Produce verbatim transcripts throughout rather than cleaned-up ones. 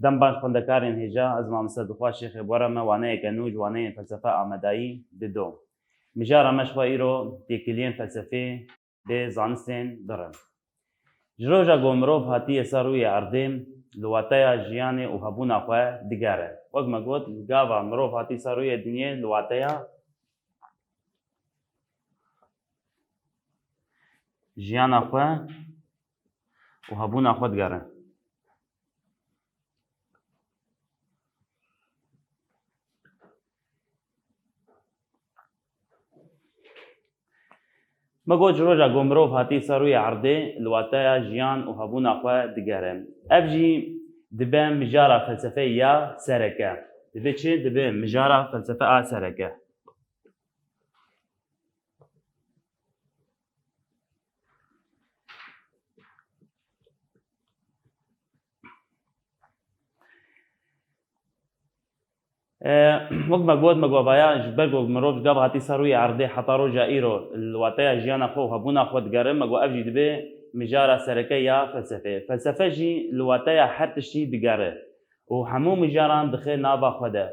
Dem baş xwendekarên hêja, ez mamoste Dixwa Şêxê bi we re me waneyeke nû ji waneyên felsefe Amedayî dido. Mijara me ji xwe îro têkiliyên felsefê bi zanistên dir in. Ji roja ku mirov hatiye ser rûyê erdê, li wateya jiyanê û hebûna xwe digere. Wek me got, li gava mirov hatî ser rûyê dinyê, li wateya jiyana xwe û hebûna xwe digere. Me got, ji roja ku mirov hatî ser rûyê erdê, li wateya jiyan û hebûna xwe digere. Ev jî dibe mijara felsefeyê ya sereke. Dibe çi? Dibe mijara felsefe a sereke. E, wek me got, me got vaya, ji ber ku mirov ji gava hatî ser rûyê erdê heta roja îro li wateya jiyana xwe û hebûna xwe digere, me got ev jî dibe mijara sereke ya felsefeyê. Felsefe jî li wateya her tiştî digere û hemû mijaran dixe nava xwe de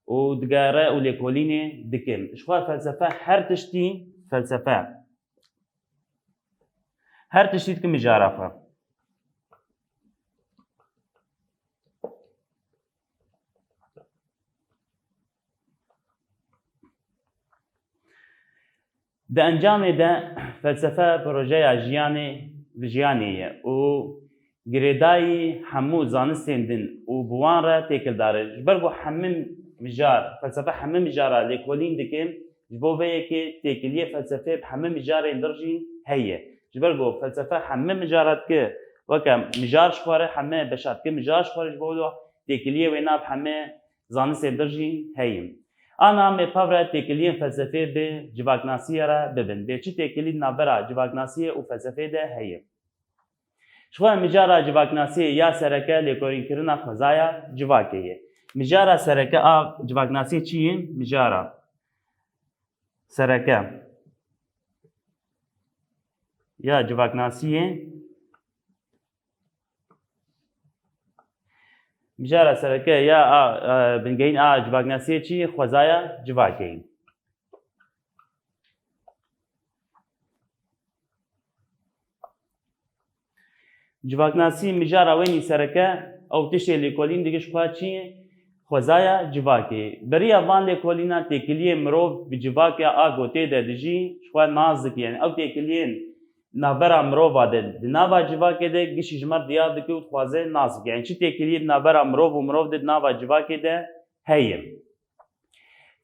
û digere û lêkolînê dike. Ji xwe felsefe her tiştî, felsefe her tiştî dike mijara xwe. Di encamê de felsefe projeya jiyanê, jiyanê ye û girêdayî hemû zanistên din û bi wan re têkildar e. Ji ber ku hemî mijar, felsefe hemî mijara lêkolîn dike, ji bo vê yekê têkiliyê felsefê bi hemî mijarên dir jî heye. Ji ber ku felsefe hemî mijara dike, weke mijar ji xwe re hemî beşa dike, mijar ji xwe re ji bo wê têkiliyê wê nav hemî zanistên dir jî heye. Ana me pevre têkiliyên felsefê bi civaknasiyê re bibin. Bê çi têkilî di navbera civaknasiyê û felsefê de heye. Ji xwe mijara civaknasiyê ya sereke lêkolînkirina xwezaya civakê ye. Mijara sereke a civaknasiyê çi ye? Mijara sereke ya civaknasiyê, mijara sereke ya a, e, bingehîn a civaknasiyê çi ye? Xwezaya civakê ye. Civaknasî mijara wênî sereke ew tiştê lêkolîn dike ji xwe çi ye? Xwezaya civakê. Bi riya van lêkolînan têkiliyê mirov bi civakê a ku tê de dijî ji xwe nas dike. Yanî ew têkiliyên navbera mirova de, di nava civakê de gişî ji me re diyar dike û dixwaze nas bike. Yanî çi têkiliyê di navbera mirov û mirov de di nava civakê de heye.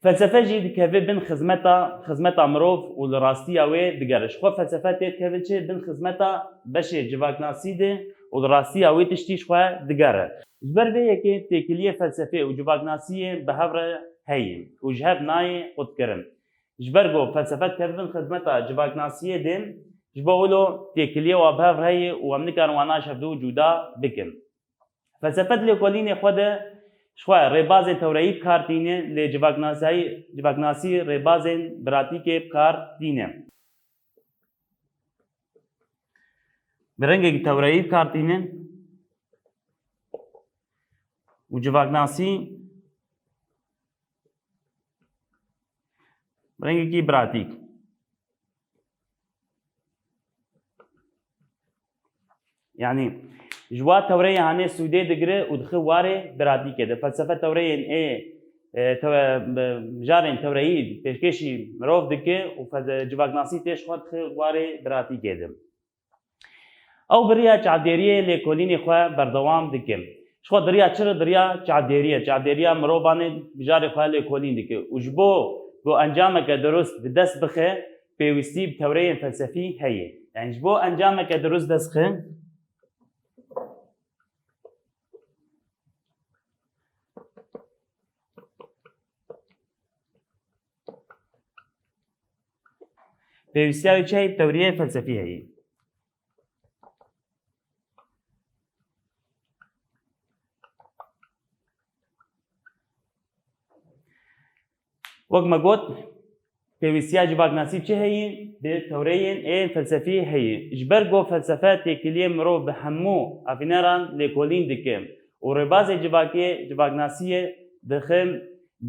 Felsefe jî dikeve bin xizmeta, xizmeta mirov û li rastiya wê digere. Ji xwe felsefe tê dikeve çi? Bin xizmeta beşê civaknasî de û li rastiya wê tiştî ji xwe digere. Ji ber vê yekê têkiliyê felsefê û civaknasiyê bi hev re heye û ji hev nayê qutkirin. Ji ber ku felsefe dikeve bin xizmeta civaknasiyê de, ji bo wilo têkiliyê wa bi hev re heye û em nikarin wana ji hevdu cuda bikin. Felsefe di lêkolînê xwe de ji xwe rêbazên tewreyî bi kar tîne, lê civaknasayî-, civaknasî rêbazên pratîkê bi kar tîne. Bi rengekî tewreyî bi kar tîne û civaknasî bi rengekî pratîk. Yanî ji wa tewreyê hanê sûdê digire û dixe warê pratîkê de. Felsefe tewreyên ê, e, tewe-, e, mijarên tewreyî pêşkêşî mirov dike û fe-, civaknasî tê ji xwe dixe warê pratîkê de. Ew bi riya çavdêriyê lêkolînê xwe berdewam dike. Ji xwe di riya çi re? Di riya çavdêriyê. Çavdêriya mirovan ê mijarê xwe lêkolîn dike. Û ji bo ku encameke dirust bi dest bixe, pêwîstî bi tewreyên felsefî heye. Yanî ji bo encameke dirust dest bixe, pêwîstiya wê çi heye? Tewriyê felsefî heye. Wek me got, pêwîstiya civaknasî çi heye? Bi tewreyên ê felsefî heye. Ji ber ku felsefe têkiliyê mirov bi hemû afîneran lêkolîn dike û rêbazê civakê, civaknasiyê dixim,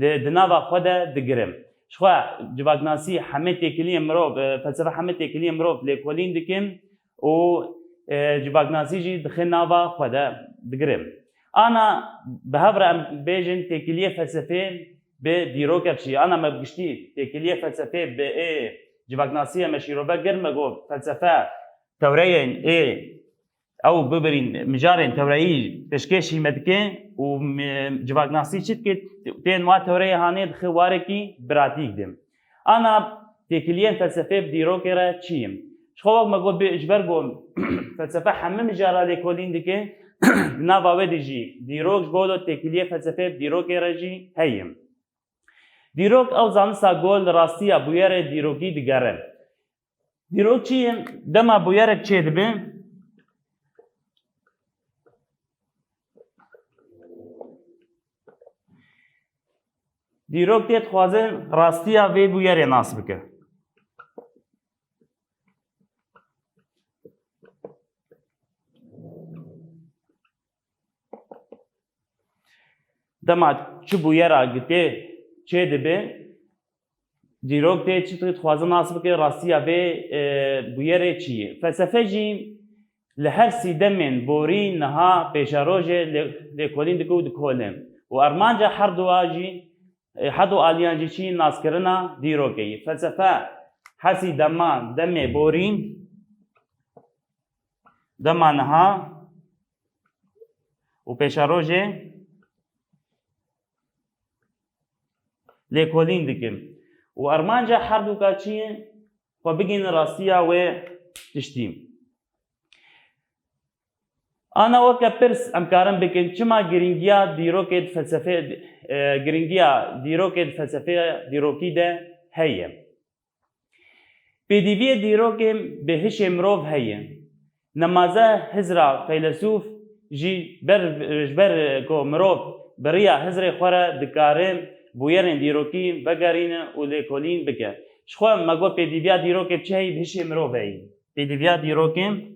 di, di nava xwe de digirim. Jixwe civaknasî hemê têkiliyên mirov, e, felsefe hemê têkiliyên mirov lêkolîn dikim û, e, civaknasî jî dixin nava xwe de digirim. Ana bi hev re em bêjin têkiliyê felsefê bi dîrok ev çi ye? Ana me bi giştî têkiliyê felsefê bi ê civaknasiyê me şîrove kir, me got felsefe tewreyên ê ew bibirîn mijarên tewreyî pêşkêşî me dike û me, civaknasî çi dike, tên wa tewreyê hanê dixe warekî pratîk de. Ana têkiliyên felsefê bi dîrokê re çi ye? Ji xwe wek me got bê, ji ber ku felsefe hemî mijara lêkolîn dike, di nava wê de jî dîrok ji bo têkiliyê felsefê bi dîrokê re jî heye. Dîrok ew zanista ku li rastiya bûyerê dîrokî digere. Dîrok çi ye? Dema bûyerek çêdibe, dîrok tê dixwaze rastiya vê bûyerê nas bike. Dema çi bûyera gi tê çêdibe, dîrok tê çi dixwaze nas bike, rastiya vê, e, bûyerê çi ye. Felsefe jî li her sî demên borî niha pêşerojê lê-, lêkolîn dike û dikole. Û armanca herduwa jî, e, herdu aliyan jî çi naskirina dîrokê ye. Felsefe her sî dema, demê borî, dema niha û pêşerojê lêkolîn dikin. Û armanca herduka çi ye? Xwe bigihînin rastiya wê tiştî. Ana weke pirs em karin bikin, çima girîngiya dîrokê di felsefê, e, girîngiya dîrokê di felsefeya dîrokî de heye? Pêdiviyê dîrokê bi hişê mirov heye. Nemaze hizra feylesûf jî ber, ji ber ku mirov bi riya hizrê xwe re dikare bûyerên dîrokî vegerîne û lêkolîn bike. Ji xwe me got pêdiviya dîrokê bi çi heyî? Bi hişê mirov heyî. Pêdiviya dîrokê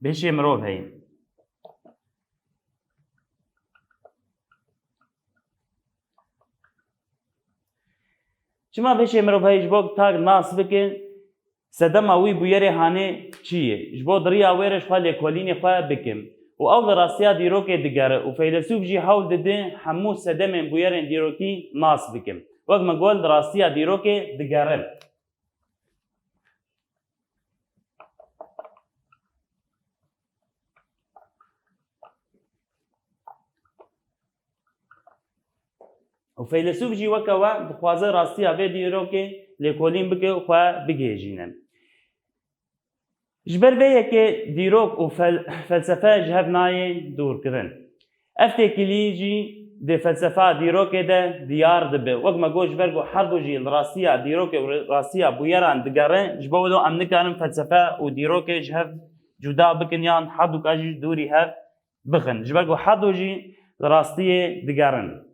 bi hişê mirov heyî. Çima bi hişê mirov heyî? Ji bo tak nas bike sedema wî bûyerê hanê çi ye. Ji bo di riya wê re ji xwe lêkolînê xwe bikim. Û ew li rastiya dîrokê digere û feylesûf jî hewl dide hemû sedemên bûyerên dîrokî nas bikim. Wek me got, li rastiya dîrokê digere. Û feylesûf jî weke we dixwaze rastiya vê dîrokê lêkolîn bike û xwe bigihêjîne. Ji ber vê yekê dîrok û fel-, felsefe ji hev nayên dûrkirin. Ev têkilî jî di felsefa dîrokê de diyar dibe. Wek me got, ji ber ku herdu jî li rastiya dîrokê û rastiya bûyeran digere, ji bo wilo em nikarin felsefe û dîrokê ji hev cuda bikin yan herduka jî dûrî hev bixin. Ji ber ku herdu jî li rastiyê digerin.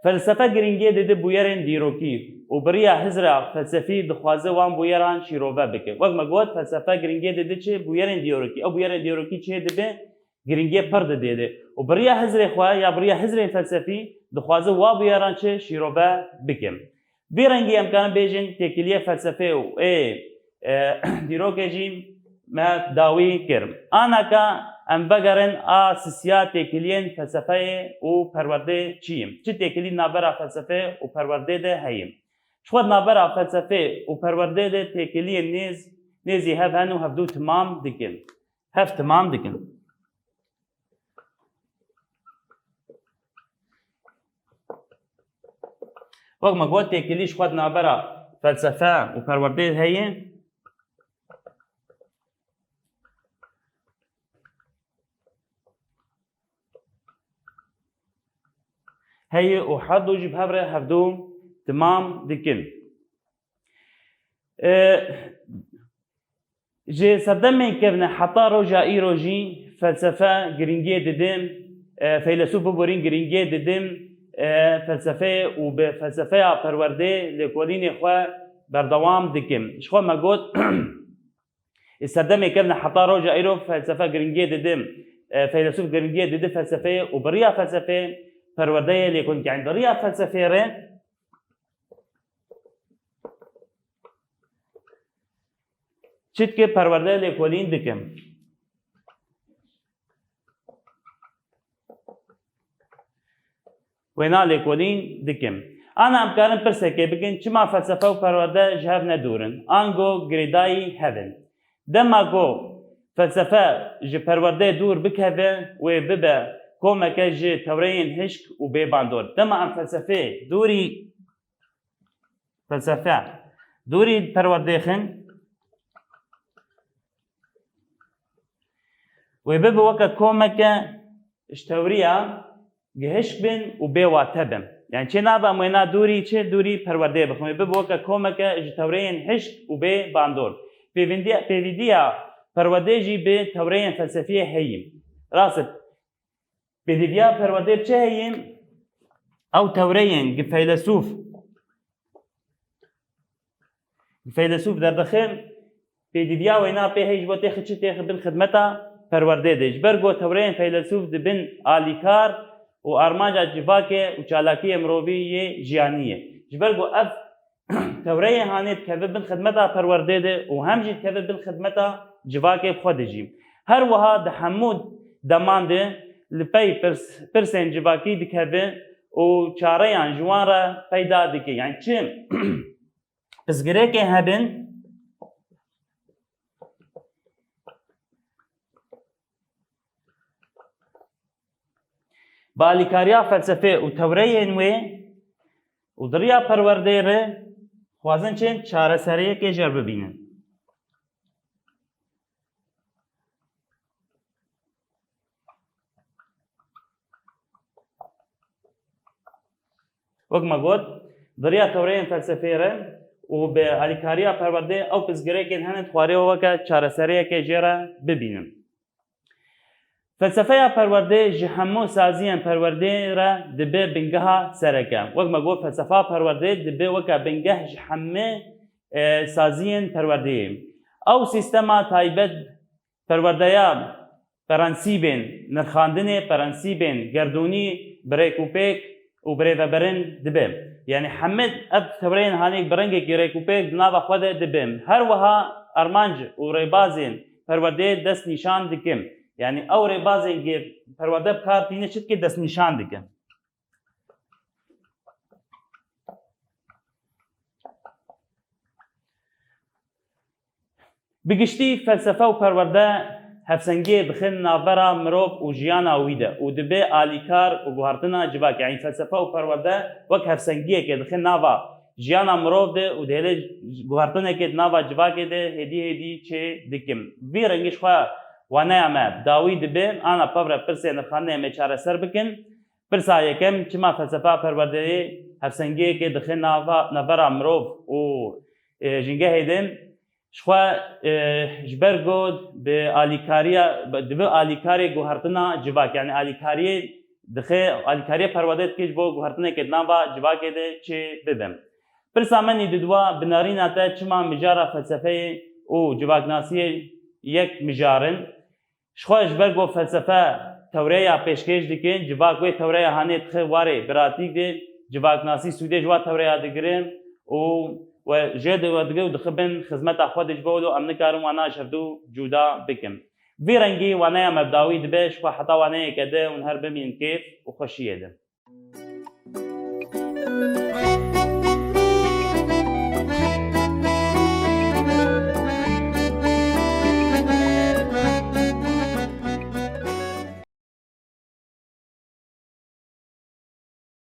Felsefe girîngiyê dide bûyerên dîrokî û bi riya hizra felsefî dixwaze wan bûyeran şîrove bike. Wek me got, felsefe girîngiyê dide çi? Bûyerên dîrokî. Ew bûyerên dîrokî çê dibe, girîngiyê pir dide de. Û bi riya hizrê xwe ya bi riya hizrên felsefî dixwaze wa bûyeran çi? Şîrove bike. Vî rengî em karin bêjin têkiliyê felsefê û ê, e, dîrokê jî me dawî kir. Anaka em vegerin a sisiya têkiliyên felsefeyê û perwerdê çi ye? Çi têkilî navbera felsefê û perwerdê de heye? Ji xwe di navbera felsefê û perwerdê de têkiliyên nêz, nêzî hev hen û hevdû timam dikin. Hev timam dikin. Wek me got, têkilî ji xwe di navbera felsefe û perwerdê heye. Heye û herdu jî bi hev re hevdû timam dikin. E, Ji serdemên kevne heta roja îro jî felsefe girîngiyê didin, e, feylesûf biborîn girîngiyê didin, e, felsefeyê û bi felsefeya perwerdê lêkolînê xwe berdewam dikin. Ji xwe me got, Ê serdemê kevne heta roja îro felsefe giringiyê didi, e, feylesûf giringiyê didi felsefeyê û bi riya felsefeyê perwerdeyê lêkolîn dike. Yani bi riya felsefeyê re çi dike, perwerdeyê lêkolîn dike. Wêna lêkolîn dikim. Ana em karin pirsekê bikin, çima felsefe û perwerde ji hev ne dûr in? Ango girêdayî hev in? Dema ku felsefe ji perwerdeyê dûr bikeve, wê bibe komeke ji tewreyên hişk û bê bandor. Dema em felsefeyê dûrî, felsefe dûrî perwerdê xin, wê bibe weke komeke ji tewriya gihişk bin û bê wate bin. Yani çê nabe em wêna dûrî çi, dûrî perwerdê bixin. Wê bibe weke komeke ji tewreyên hişk û bê bandor. Pêvindiya, pêvîdiya perwerdê jî bi tewreyên felsefiyê heyî. Rast e, pêdiviya perwerdê bi çi heyî? Ew tewreyên gi feylesûf, gi feylesûf derdixin, pêdiviya wêna pê heyî ji bo têxi çi, têxi bin xidmeta perwerdê de. Ji ber ku tewreyên feylesûf di bin alîkar û armanca civakê û çalakiyê mirovî yê jiyanî ye. Ji ber ku ev tewreyê hanê dikeve bin xidmeta perwerdê de û hem jî dikeve bin xidmeta civakê bi xwe de jî. Her wiha di hemû deman de li pey pirs-, pirsên civakî dikeve û çareyan ji wan re peyda dike. Yani çi pirsgirêkê hebin, bi alîkariya felsefê û tewreyên wê û di riya perwerdê re dixwazin çi çareseriyekê jê re bibînin. Wek me got, di riya tewreyên felsefê re û bi alîkariya perwerdê ew pirsgirêkên hene dixware weke çareseriyekê jê re bibînin. Felsefeya perwerdê ji hemû saziyên perwerdê re dibe bingeha sereke. Wek me got, felsefa perwerdê dibe weke bingeh ji hemû, e, saziyên perwerdeyê. Ew sîstema taybet perwerdeya prensîbên nirxandinê, prensîbên gerdûnî, bi rêkûpêk û birêvebirin dibe. Yani hemî ev tewreyên hanê bi rengekî rêkûpêk di nava xwe de dibin. Her wiha armanc û rêbazên perwerdeyê dest nîşan dikin. Yani ew rêbazên gê perwerde bi kar tîne çi dike, dest nîşan dikin. Bi giştî felsefe û perwerde hevsengiyê dixin navbera mirov û jiyana wî de û dibe alîkar û guhertina civakê. Yanî felsefe û perwerde wek hevsengiyekê dixin nava jiyana mirov de û dihêle guhertinekê di nava civakê de hêdî hêdî çê dikim. Vî rengî ji xwe waneya me bi dawî dibe, ana pevre pirsê nirxandinê em ê çareser bikin. Pirsa yekem, çima felsefa perwerdeyê hevsengiyekê dixe nava, navbera mirov û, e, jîngehê de? Ji xwe, e, ji ber ku bi alîkariya, bi, dibe alîkarê guhertina civak, yani alîkariyê dixe, alîkariyê perwerdê dike ji bo guhertinekê di nava civakê de çê bibe. Pirsa me nî diduwa, bi narîna te çima mijara felsefeyê û civaknasiyê yek mijar in? Ji xwe ji ber ku felsefe tewreya pêşkêş dike, civak wê tewreya hanê dixe warê, pratîk de civaknasî sûdê ji wa tewreya digire û we jê de we dike û dixe bin xizmeta xwe de ji bo wilo em nikarin wana ji hevdu cuda bikin. Vî rengî waneya me bi dawî dibe, ji xwe heta waneyeke de hûn her bimînin kêf û xweşiyê de.